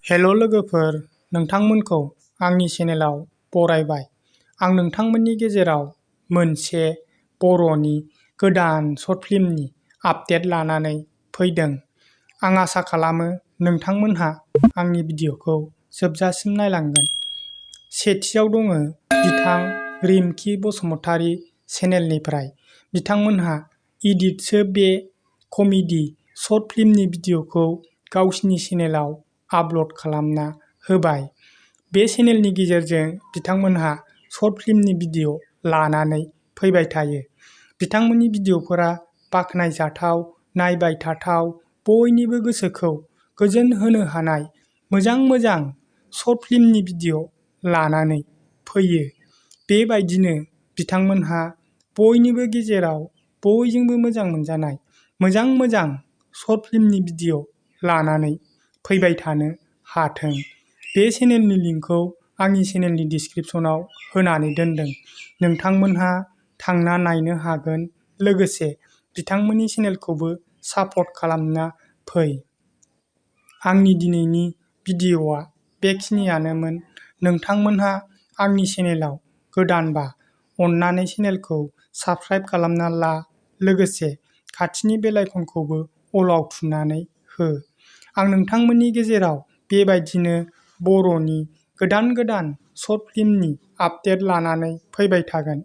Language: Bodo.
हेल' लोगोफोर, नोंथांमोनखौ आंनि चेनेलाव बरायबाय। आं नोंथांमोननि गेजेराव मोनसे बर'नि गोदान शर्ट फिल्मनि आपडेट लानानै फैदों। आं आसा खालामो नोंथांमोनहा आंनि भिडिअ'खौ जोबजासिम नायलांगोन। सेथियाव दङ बिथां रिमखि बसुमतारी चेनेलनिफ्राय। बिथांमोनहा इदितसो बे कमेडि शर्ट फिल्मनि भिडिअ'खौ गावसिनि चेनेलाव आपल'ड खालामना होबाय। बे चेनेलनि गेजेरजों बिथांमोनहा शर्ट फिल्मनि भिडिअ' लानानै फैबाय थायो। बिथांमोननि भिडिअ'फोरा बाख्नायजाथाव, नायबाय थाथाव, बयनिबो गोसोखौ गोजोन होनो हानाय मोजां मोजां शर्ट फिल्मनि भिडिअ' लानानै फैयो। बेबायदिनो बिथांमोनहा बयनिबो गेजेराव बयजोंबो मोजां मोनजानाय मोजां मोजां शर्ट फिल्मनि भिडिअ' लानानै फैबाय थानो हाथों। बे चेनेलनि लिंकखौ आंनि चेनेलनि डिसक्रिपसनाव होनानै दोनदों। नोंथांमोनहा थांना नायनो हागोन। लोगोसे बिथांमोननि चेनेलखौबो सापर्ट खालामना फै। आंनि दिनैनि भिडिअ'आ बेखिनियानोमोन। नोंथांमोनहा आंनि चेनेलाव गोदानबा अन्नानै चेनेलखौ साबस्क्राइब खालामना ला। लोगोसे खाथिनि बेल आइकनखौबो अलआव थुनानै हो। आं नोंथांमोननि गेजेराव बेबायदिनो बर'नि गोदान गोदान शर्ट फिल्मनि आपडेट लानानै फैबाय थागोन।